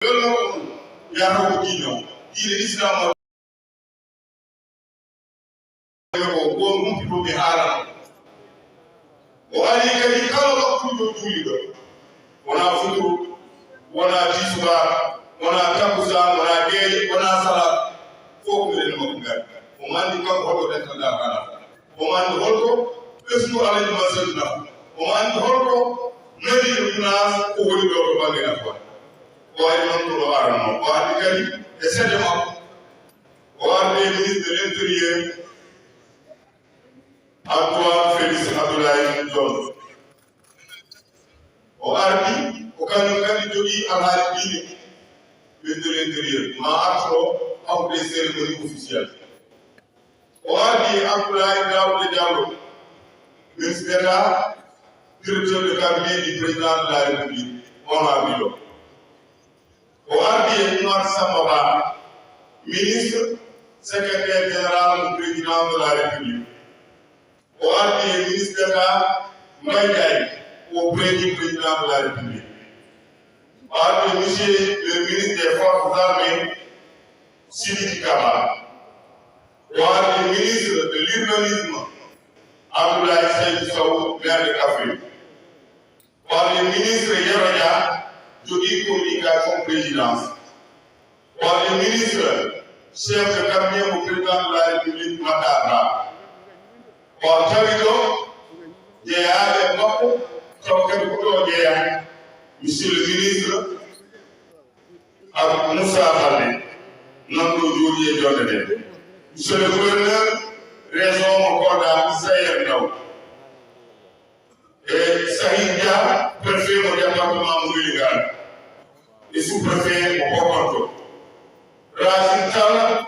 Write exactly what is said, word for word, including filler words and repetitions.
Welno on yahoo diine o, diine Islam o, ko on humpito ɓe haalano. O ari kadi kala waktuujo juuliɗo, wona futuro, wona tisubaar, wona takusan, wona geeƴe, wona salaat, fof ko enen makko ngari. Omo anndi kanko holko dental Daaru Alamdu. Omo anndi holko ɓesngu Alhaji Mansour nafa. Omo anndi holko Madina Gunaas ko woni ɗo to bannge nafoore. O ari noon ko ɗo aranno. O ardi kadi e seede makko. O ardi e ministre de l'intérieur, Antoine Félix Abdoulaye Diome. O ardi ko kañum kadi jogii alhaali diine, ministre de l'intérieur, ma artu ɗo hawde e cérémonie officielle. O ardi e Abdoulaye Daouda Diallo, ministre d'État, directeur de cabinet du président de la République, on a vu ɗo. O ardi e Oumar Samba Ba, ministre, secrétaire général du président de la République. O ardi e ministre d'État Mbaye Ndiaye auprès du président de la République. O ardi e monsieur le ministre des Forces armées, Sidiki Kaba. O ardi e ministre de l'urbanisme, Abdoulaye Seydou Sow, maire de Kaffrine. O ardi e ministre Yero Dia, jogii communication présidence. O ardi e ministre chef de cabinet mo président de la République, Matar Ba. O tawi ɗo jeyaaɓe makko, taw kadi ko ɗo jeyaa, monsieur le ministre Abou Moussa Baldé, nan ɗo jooɗi e jonde nde. Monsieur le gouverneur région mo Kolda, Sayer Ndaw. E Sahid Dia, préfet mo département mo Vélingara. E sous-préfet mo Bokonto. Racine Talla,